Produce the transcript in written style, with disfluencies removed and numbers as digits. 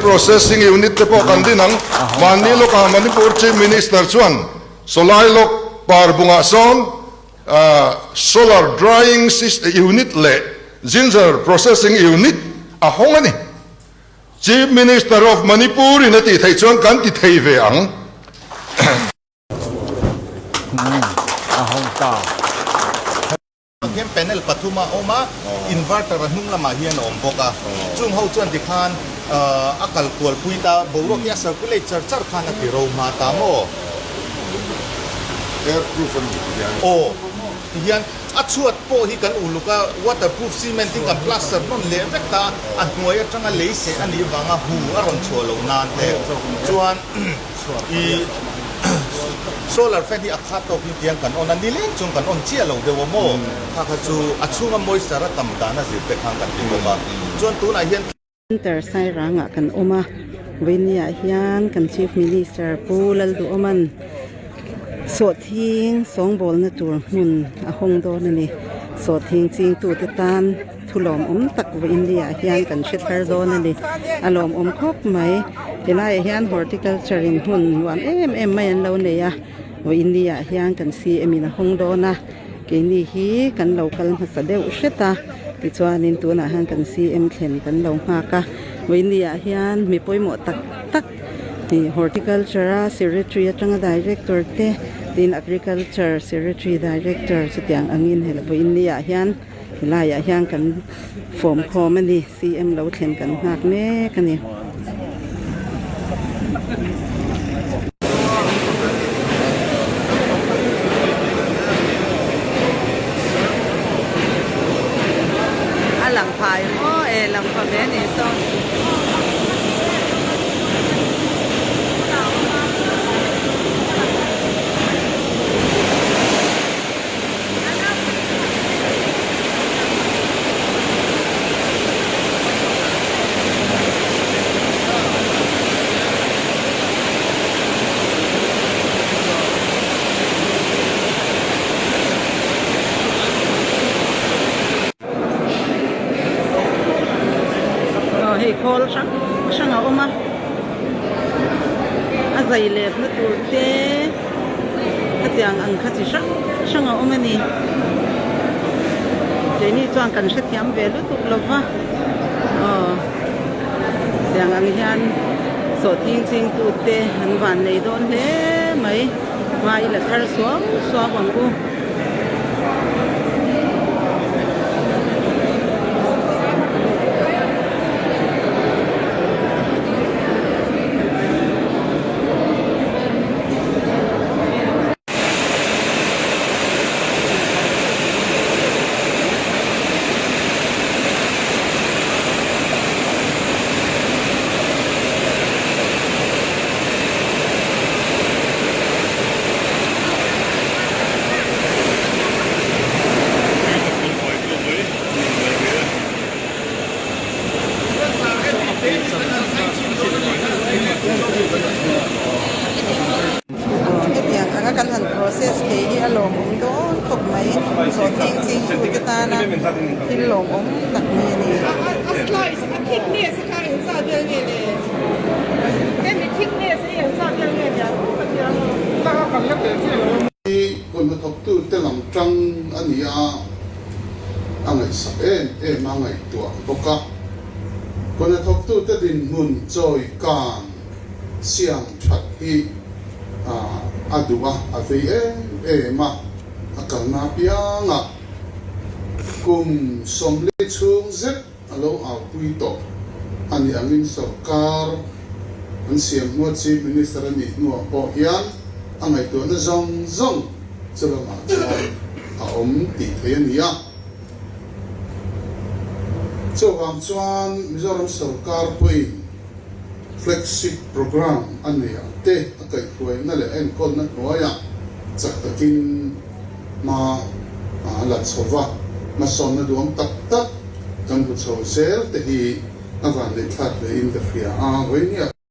Processing Unit te pawh kan din ang. Mahni lawkah Manipur Chief Minister chuan sawlai lawk parbungah sawn Solar Drying Unit leh Ginger Processing Unit a hawng a ni. Chief Minister of Manipur in a tih theih chuan kan ti thei ve ang. Hian panel pathum a awm a, inverter a hnung lamah hian a awm bawk a. Chung ho chuan tikhan a kal kual pui ta, boruak hi a circulate char char khan a ti ro hma ta maw? Air proof a ni tihian. Aw, tihian a chhuat pawh hi kan uluk a, waterproof cement in kan plaster hnawn leh vek ta, a hnuai atanga lei seh a nih vanga hu a rawn chhuah loh nan te chuan i solar fan hi a khat tawkin tiang kan on a, nileng chuan kan on chiah lo deuh a maw? Kha kha chu a chhunga moisture a tam dan a zir te khan kan ti bawk a, chuan tunah hian. Center Sairangah kan awm a, Vawinia hian kan Chief Minister Pu Lalduhawman sawhthing sawngbawlna tur hmun a hawng dawn a ni. Sawhthing chingtute tan thu lawmawm tak Vawinia hian kan hre thar dawn a ni. A lawmawm khawp mai. Helaiah hian Horticulture in hmun nuam em em mai an lo nei a, Vawinia hian kan CM in a hawng dawn a. Keini hi kan lo kal hmasa deuh hret a, tichuanin tunah hian kan CM thlen kan lo nghak a, vawiini ah hian mi pawimawh tak tak ih horticulture a secretary atanga director te tin agriculture secretary director chutiang angin hel vawiini ah hian helaiah hian kan fawm khawm a ni CM lo thlen kan nghak mek a ni. A lang phai maw e lang pha ve ni saw. Aw hei khawl hrang hrang a awm a a zai letna tur te khatiang ang kha chi hrang hrang a awm a ni keini chuan kan hrethiam ve lutuk lo va aw tiang ang hian sawhthing chingtu te an van nei dawn hle mai hma i la thar suau suau ang u. Hetiang anga kan han process thei hi a lawmawm dawn khawp mai. Sawhthing chingtute tana thil lawmawm tak mai a ni. Kut hnathawktute lam tang a ni a, a ngaihsak em em a ngaihtuah bawk a. Kut hnathawktute dinhmun chawi kan siam that hi a duh a, a vei em em a, a kalna apiangah kum 40 chhung zet a lo aupui tawh a nih angin sorkar an siam hnua Chief Minister a nih hnuah pawh hian a ngaihtuahna zawng zawng chu lamah chuan a awm tih theih a ni a. Chuvang chuan Mizoram sorkar pawhin Flagship Programme a nei ang te a kaihhruaina leh a enkawlna hnuaiah chak takin hma a la chho va, hmasawnna duang tak tak kan hmu chho zel te hi a vanneih thlak hlein ka hria a, vawinia.